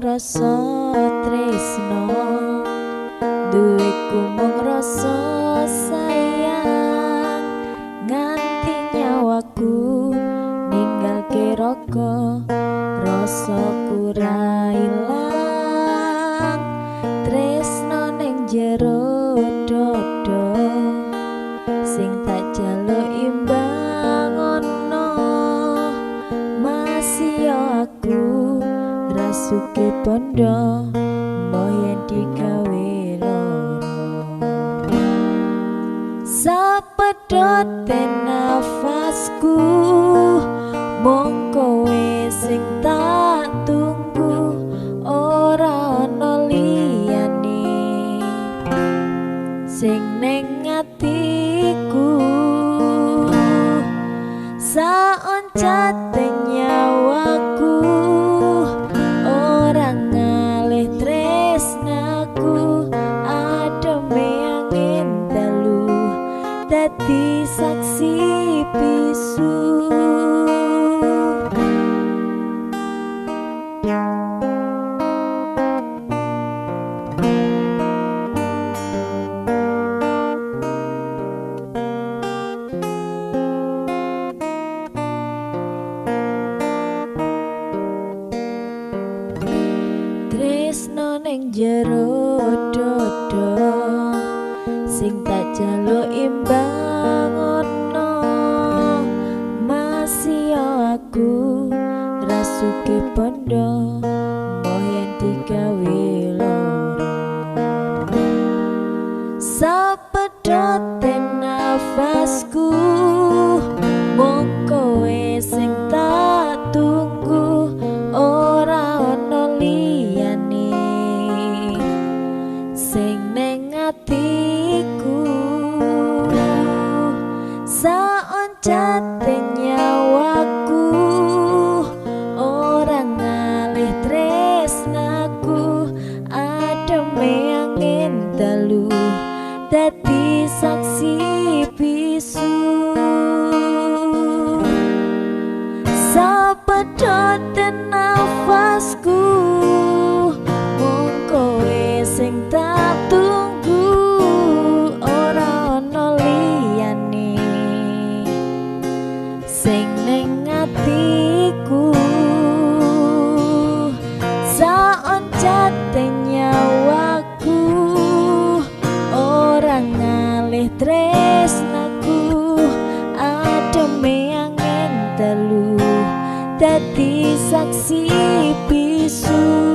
rasa tresno, duweku mung rasa sayang, nganti nyawaku ninggalke roko, rasaku ra ilang. Tresno ning jero dodo, sing tak jaluk imbang ono, masih aku rasuke bondo, mbok yen digawe loro. Sapedote nafasku, mung kowe sing tak tunggu, ora ana liyane sing ning atiku. Saoncate nyawaku, ora ngalih tresnaku, ademe angin dalu dadi saksi bisu. Tresno ning jero dodo, sing tak jaluk imbang ono, masih aku rasuke bondo, mbok yen digawe loro. Sapedote nafasku, mung kowe sing tak tunggu, ora ana liyane sing ning atiku. Saoncate nyawaku, ora ngalih tresnaku, ademe angin dalu dadi saksi bisu. Sapedote nafasku, mung kowe sing tak tunggu, ora ana liyane sing ning atiku. Saoncate nyawaku, ora ngalih tresnaku, ademe angin dalu dadi saksi bisu.